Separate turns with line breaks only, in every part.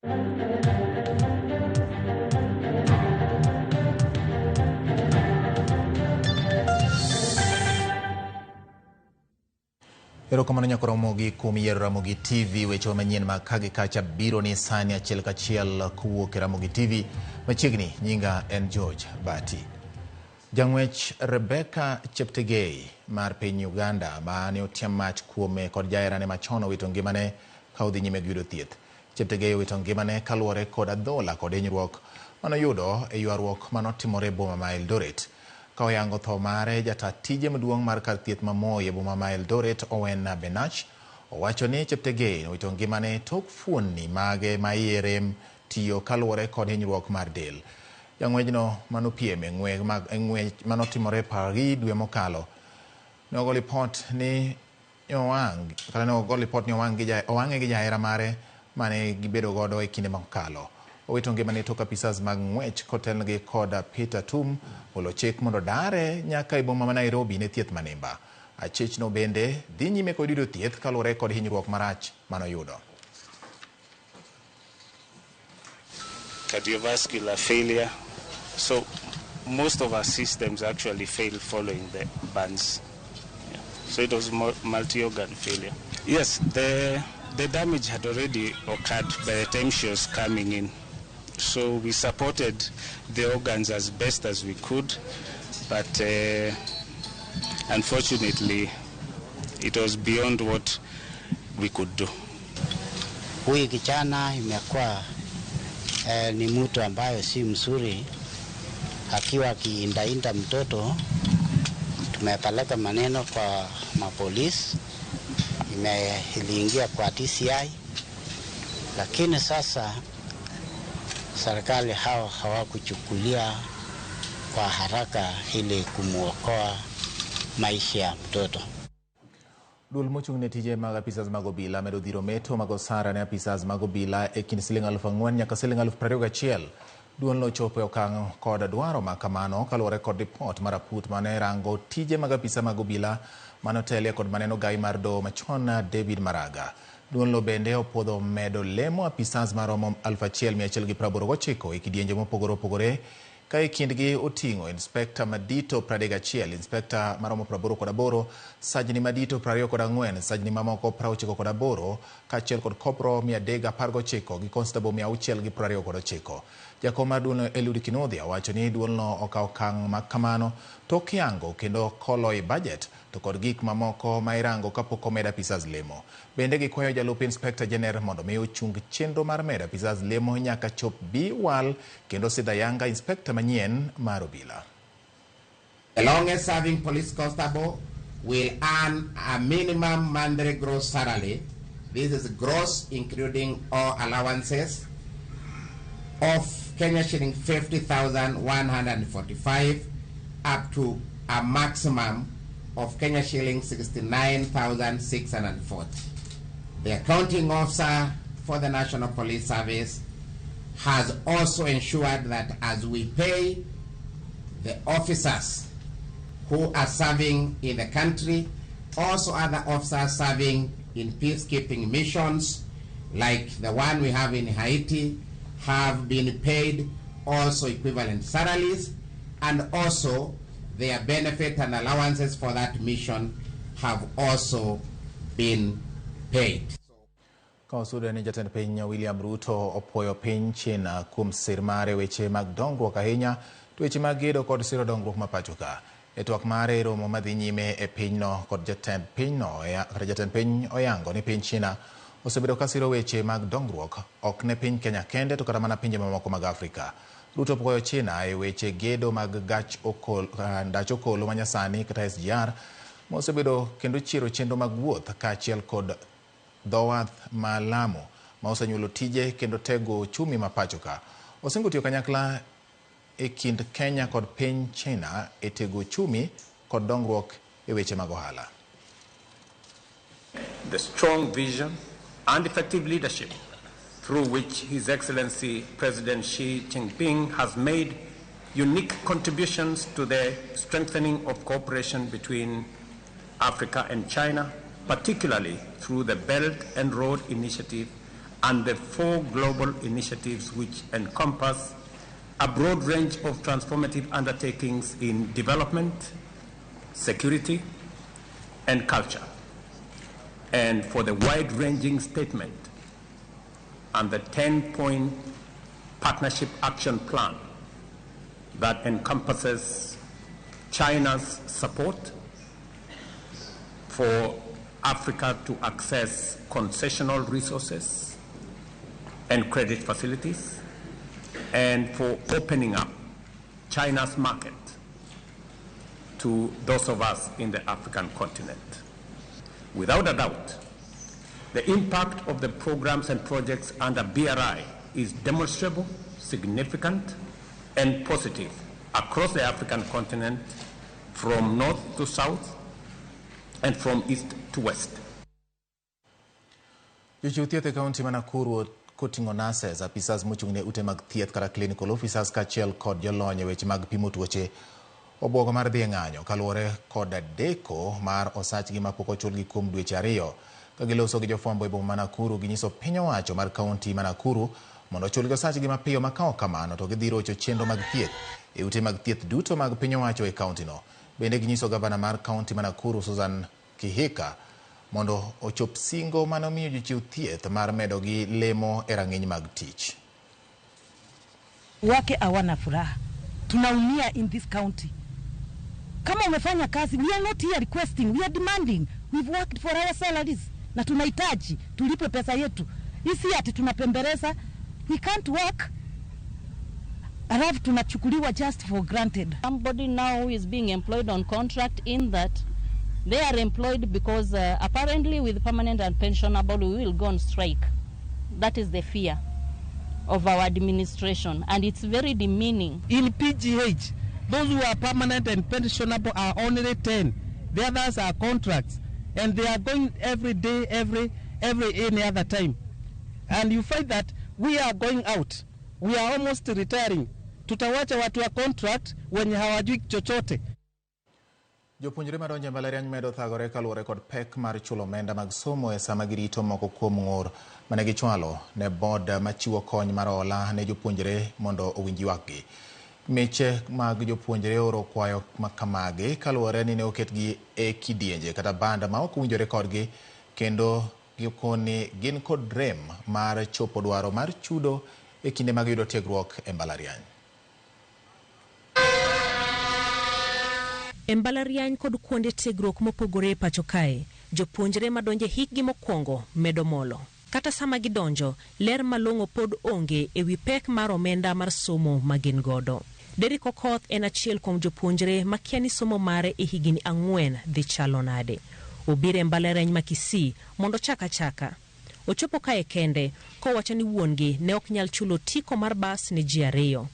Erokamano nyakoromogi kuom yiero Ramogi TV. Weche manyien mag ka gi kacha biro ni sani achiel kachiel kowuok e Ramogi TV. Machiegni, nyinga en George Bati. Jang'wech Rebecca Cheptegei mar piny Uganda mane otiem mach kuome kod jaherane machon owito ngimane ka odhi nyime gi yudo thieth. Cheptegei owito ngimane kaluwore kod adhola kod hinyruok manoyudo e ywaruok manotimore e boma ma Eldoret. Ka oyango tho mare, jata tije maduong' mar kar thieth ma Moi e boma ma Eldoret, Owen Benach, owacho ni Cheptegei owito ngimane tok fuonni mage ma iye rem tiyo kaluwore kod hinyruok mar del. Jang'wejno manopiem e ng'wech manotimore Paris dwe mokalo ne ogo lipot ni owang' kata ne ogo lipot ni owang'e gi jahera mare mane gibedo godo e kinde mokalo. Owito ngimane tok apisas mag ng'wech kotelnegi kod Peter Tum golo chik mondo dare nyaka e boma ma Nairobi ne thieth manimba. Achechno bende dhi nyime kod yudo thieth kaluwore kod hinyruok marach manoyudo.
Cardiovascular failure. So most of our systems actually failed following the burns. Yeah. So it was multi-organ failure. Yes, the damage had already occurred by the time she was coming in. So we supported the organs as best as we could, but unfortunately it was beyond what we could do.
Huyu kijana imekuwa ni mtu ambayo si mzuri, akiwa akiindainda mtoto. Tumepeleka maneno kwa mapolisi, iliingia kwa DCI, lakini sasa serikali hao hawakuchukulia kwa haraka ili kumuokoa maisha ya mtoto.
Duol mochung' ne tije mag apisas mag obila medo dhiro meto mag osara ne apisas mag obila e kind siling 4,000 nyaka siling 21,000. Duol no ochopo e okang' kod dwaro ma kamano kaluwore kod ripot mar aput mane rango tije mag apisa mag obila manotelie kod maneno gai mar doho machon David Maraga. Duol no bende opuodho medo lemo apisas maromo 1,189 e kidienje mopogore opogore ka e kindgi oting'o inspekta madito 31, inspekta maromo 88, sajni madito 24, sajni mamoko 98, kaachiel kod kopro 319 gi constable 629. Jakom mar duolno Eliud Kinuthia owacho ni duolno okawo okang' ma kamano tok yango kendo kolo e budget to kod gik mamoko ma irango kapok omed apisas lemo. Bende gikwayo jalup inspekta jener mondo mi ochung chenro mar medo apisas lemo nyaka chop bi wal kendo sidh ayanga inspekta manyien mar obila.
The longest serving police constable will earn a minimum monthly gross salary. This is gross including all allowances of Kenya shilling 50,145 up to a maximum of Kenya shilling 69,640. The accounting officer for the National Police Service has also ensured that as we pay the officers who are serving in the country, also other officers serving in peacekeeping missions like the one we have in Haiti, have been paid also equivalent salaries, and also their benefit and allowances for that mission have also been paid.
Ka osudo ni jatend piny William Ruto opuoyo piny China kuom sir mare weche mag dongruok ahinya to weche mag gedo kod siro dongruok ma pacho ka. E twak mare e romo madhi nyime e pinyno kod jatend pinyno kata jatend piny oyango ni piny China osebedo ka siro weche mag dongruok ok ne piny Kenya kende to kata mana pinje mamoko mag Afrika. Ruto opuoyo China e weche gedo mag gach okolo, ndach okolo manyasani kata SGR mosebedo kendo chiero chenro mag wuoth kaachiel kod dho wath ma Lamu ma osenyuolo tije kendo tego uchumi ma pacho ka. Osingo tiyo kanyakla e kind Kenya kod piny China e tego uchumi kod dongruok e weche mag ohala.
The strong vision and effective leadership through which His Excellency President Xi Jinping has made unique contributions to the strengthening of cooperation between Africa and China, particularly through the Belt and Road Initiative and the 4 global initiatives which encompass a broad range of transformative undertakings in development, security, and culture, and for the wide-ranging statement and the 10-point partnership action plan that encompasses China's support for Africa to access concessional resources and credit facilities, and for opening up China's market to those of us in the African continent. Without a doubt, the impact of the programs and projects under BRI is demonstrable, significant, and positive across the African continent, from north to south and from east to west.
Jochiw thieth e kaunti ma Nakuru koting'o nurses, apisas mochung' ne ute mag thieth kata clinical officers kaachiel kod jolony e weche mag pimo tuoche obwogo mar dhi e ng'anyo kaluwore kod deko mar osachgi mapok ochulgi kuom dweche 2. Ka giloso gi jofwambo e boma ma Nakuru, ginyiso piny owacho mar kaunti ma Nakuru mondo ochulgi osachgi mapiyo ma ka ok kamano to gidhi rocho chenro mag thieth e ute mag thieth duto mag piny owacho e kauntino. Bende ginyiso gavana mar kaunti ma Nakuru Susan Kihika mondo ochop singo mane omiyo jochiw thieth mar medogi lemo e rang'iny mag tich.
Wake hawana furaha, tunaumia in this county. Kama umefanya kazi, we are not here requesting, we are demanding. We've worked for our salaries na tunahitaji tulipwe pesa yetu. Isi ati tunapembeleza, we can't work. Alafu tunachukuliwa just for granted.
Somebody now is being employed on contract in that they are employed because apparently with permanent and pensionable we will go on strike. That is the fear of our administration, and it's very demeaning.
In PGH, those who are permanent and pensionable are only 10. The others are contracts, and they are going every day, every any other time. And you find that we are going out. We are almost retiring. Tutawacha watu wa contract wenye hawajui chochote.
Jopuonjre madonjo e mbalariany medo thagore kaluwore kod pek mar chulo omenda mag somo e sama girito moko kuom ng'ur mane gichwalo ne board machiwo kony mar hola ne jopuonjre mondo owinj ywakgi. Miche mag jopuonjre oro kwayo makamagi kaluwore ni ne oketgi e kidienje kata banda ma ok owinjore kodgi, kendo gikoni gin kod rem mar chopo dwaro mar chudo e kinde mag yudo tiegruok e mbalariany.
E mbalariany kod kuonde tiegruok mopogore e pacho kae, jopuonjre madonjo e hikgi mokwongo medo molo. Kata sama gidonjo, ler malong'o pod onge e wi pek mar omenda mar somo ma gin godo. Derrick Okoth en achiel kuom jopuonjre makia ni somo mare e higni 4 dhi chalo nade. Obiro e mbalariany ma Kisii mondo ochak achaka. Ochopo kae kende kowacho ni wuon-gi ne ok nyal chulo tiko mar bas ne ji 2.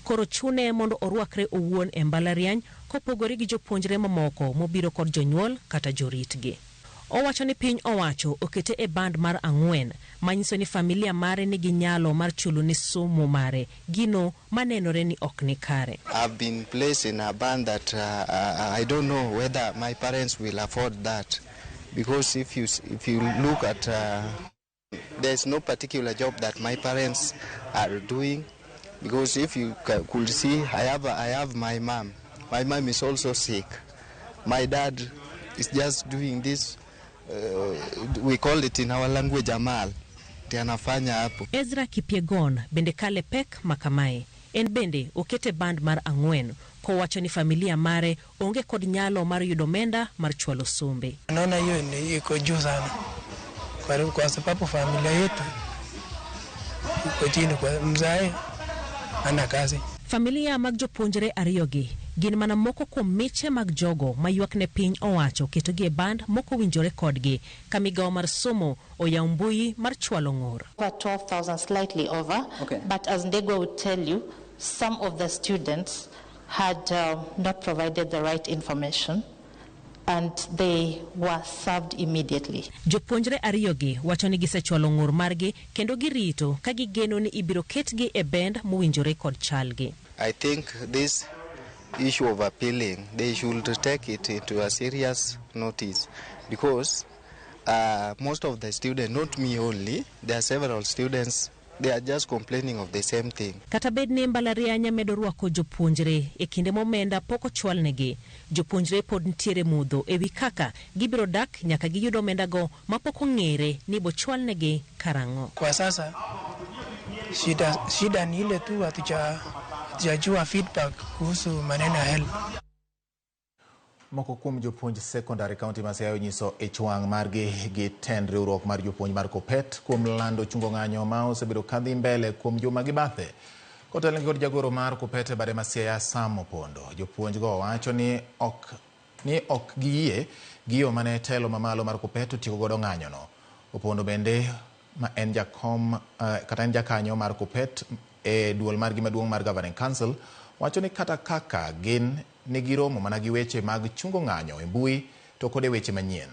Koro chune mondo orwakre owuon e mbalariany kopogore gi jopuonjre mamoko mobiro kod jonyuol kata joritgi. Owacho ni piny owacho okete e band mar 4 manyiso ni familia mare nigi nyalo mar chulo ne somo mare, gino manenore ni ok ni kare.
I've been placed in a band that I don't know whether my parents will afford that, because if you look at there's no particular job that my parents are doing. Because if you could see, I have my mom. My mom is also sick. My dad is just doing this, we call it in our language amal. Anafanya hapo.
Ezra Kipyegon bende kale pek makamae. En bende okete band mar 4 kowacho ni familia mare onge kod nyalo mar yudo omenda mar chwalo sombe.
Naona hiyo ni iko juu sana. Kwa sababu familia yetu iko chini, kwa mzae ana kazi.
Familia mag jopuonjre ariyogi gin mana moko kuom miche mag jogo ma ywak ne piny owacho ketogi e band moko winjore kodgi ka migawo mar somo oyawo mbui mar chwalo ng'ur.
Over 12,000, slightly over.
Okay.
But as Ndegwa would tell you, some of the students had not provided the right information and they were served immediately.
Jopuonjre ariyogi wacho ni gisechwalo ng'ur margi kendo girito ka gigeno ni ibiro ketgi e bend mowinjore kod chalgi.
I think this issue of appealing, they should take it into a serious notice, because Most of the students, not me only, there are several students, they are just complaining of the same thing.
Kata bed ni mbalariany medo rwako jopuonjre e kinde momenda pok ochwalnegi, jopuonjre pod nitiere mudho ewi kaka gibiro dak nyaka giyud omendago mapok ong'ere ni bochwalnegi karang'o.
Kwa sasa shida ni ile tu hatujajua feedback kuhusu maneno ya HELB.
Moko kuom jopuonj sekondari kaunti ma Siaya onyiso ich wang' margi gi tend riwruok mar jopuonj mar KUPPET kuom lando chungo ng'anyo ma osebedo kadhi mbele kuom juma gi bathe. Kotelnegi kod jagoro mar KUPPET e bade ma Siaya Sam Opondo, jopuonj go wacho ni ok giyie gi yo mane telo mamalo mar KUPPET otieko godo ng'anyono. Opondo bende ma en jakom kata en jakanyo mar KUPPET e duol margi maduong' mar Governing Council wacho ni kata kaka gin negiromo mana gi weche mag chungo ng'anyo e mbui to kod e weche manyien.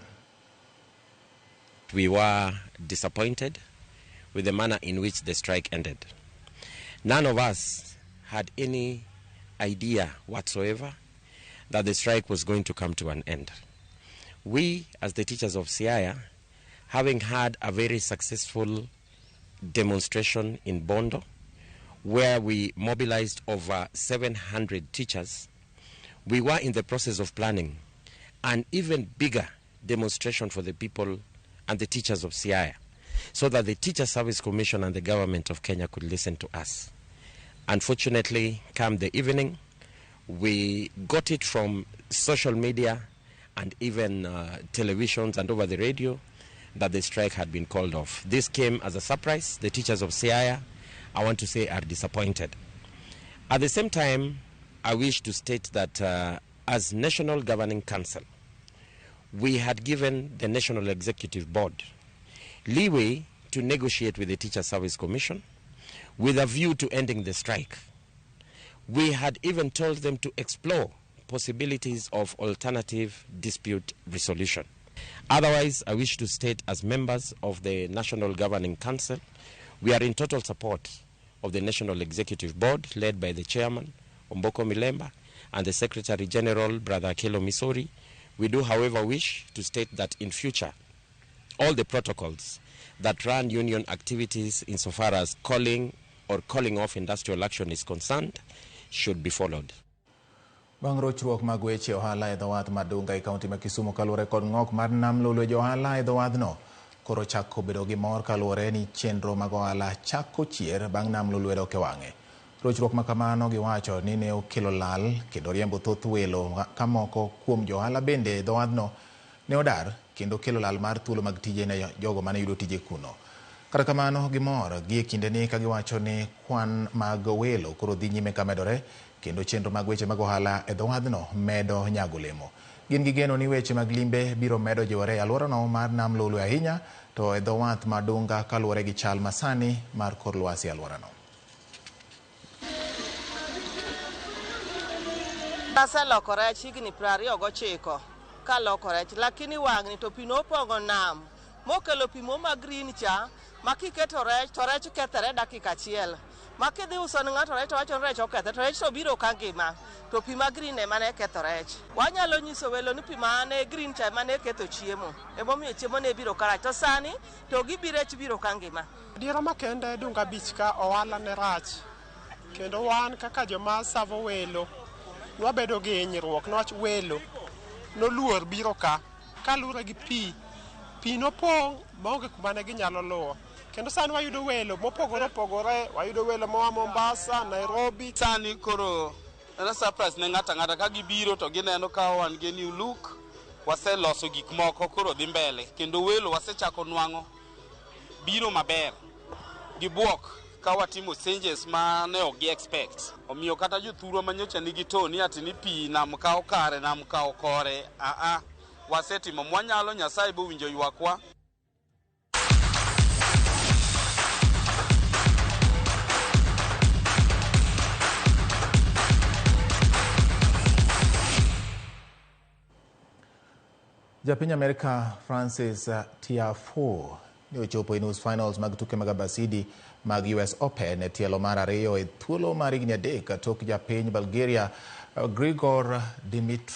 We were disappointed with the manner in which the strike ended. None of us had any idea whatsoever that the strike was going to come to an end. We, as the teachers of Siaya, having had a very successful demonstration in Bondo, where we mobilized over 700 teachers, we were in the process of planning an even bigger demonstration for the people and the teachers of Siaya, so that the Teacher Service Commission and the government of Kenya could listen to us. Unfortunately, come the evening, we got it from social media and even televisions and over the radio that the strike had been called off. This came as a surprise. The teachers of Siaya, I want to say, are disappointed. At the same time, I wish to state that as National Governing Council, we had given the National Executive Board leeway to negotiate with the Teacher Service Commission with a view to ending the strike. We had even told them to explore possibilities of alternative dispute resolution. Otherwise, I wish to state as members of the National Governing Council, we are in total support of the National Executive Board led by the chairman, Omboko Milemba, and the Secretary General, Brother Akelo Misori. We do, however, wish to state that in future, all the protocols that run union activities insofar as calling or calling off industrial action is concerned should be followed.
Bang' rochruok mag weche ohala e dho wath mar Dunga e kaunti ma Kisumu kaluwore kod ng'ok mar nam Lolwe, jo ohala e dho wadhno koro chako bedo gi mor kaluwore ni chenro mag ohala chako chier bang' nam Lolwe dok e wang'e. Rochruok ma kamano giwacho ni ne okelo lal kendo riembo thoth welo ka moko kuom jo ohala bende e dho wadhno ne odar kendo kelo lal mar thuolo mag tije ne jogo mane yudo tije kuno. Kata kamano gimor gi e kindeni ka giwacho ni kwan mag welo koro dhi nyime ka medore kendo chenro mag weche mag ohala e dho wadhno medo nyago olemo. Gin gi geno ni weche mag limbe biro medo jiwore e alworano mar nam Lolwe ahinya to e dho wath ma Dunga kaluwore gi chal masani mar kor lwasi e alworano.
Aseloko rech higni 29 kaloko rech, lakini wang'ni to pi nopong'o nam mokelo pi mo ma green cha ma kiketo rech to rech kethore dakika achiel. Ma kidhi uso ne ng'ato rech to wacho ni rech okethore, to rech to biro ka ngima to pi ma green ema ne ketho rech. Wanyalo nyiso welo ni pi mane green cha ema ne ketho chiemo, emomiyo chiemo ne biro karach, to sani to gibiro rech biro ka ngima.
Adiera makende Dunga Beach ka ohala ne rach, kendo wan kaka joma savo welo nwabedo gi hinyruok niwach welo noluor biro ka kaluwore gi pi. Pi nopong' maonge kuma ne ginyalo luwo. Kendo sani wayudo welo mopogore opogore, wayudo welo moa Mombasa, Nairobi.
Sani koro en surprise ne ng'ato ang'ata ka gibiro to gineno ka wan gi new look, waseloso gik moko koro dhi mbele kendo welo wasechako nwang'o biro maber gibuok ka watimo changes ma ne ok gi expect. Omiyo kata jothurwa manyocha nigi to ni ati ni pi nam kawo kare, nam kawo kore, aa wasetimo mwanyalo, Nyasaye bowinjo ywakwa.
Japiny Amerka Francis Tiafoe ne ochopo e nus finals mag tuke mag abasidi mag US Open e tielo mar ariyo e thuolo mar higni 3 tok japiny Bulgaria Grigor Dimitrov.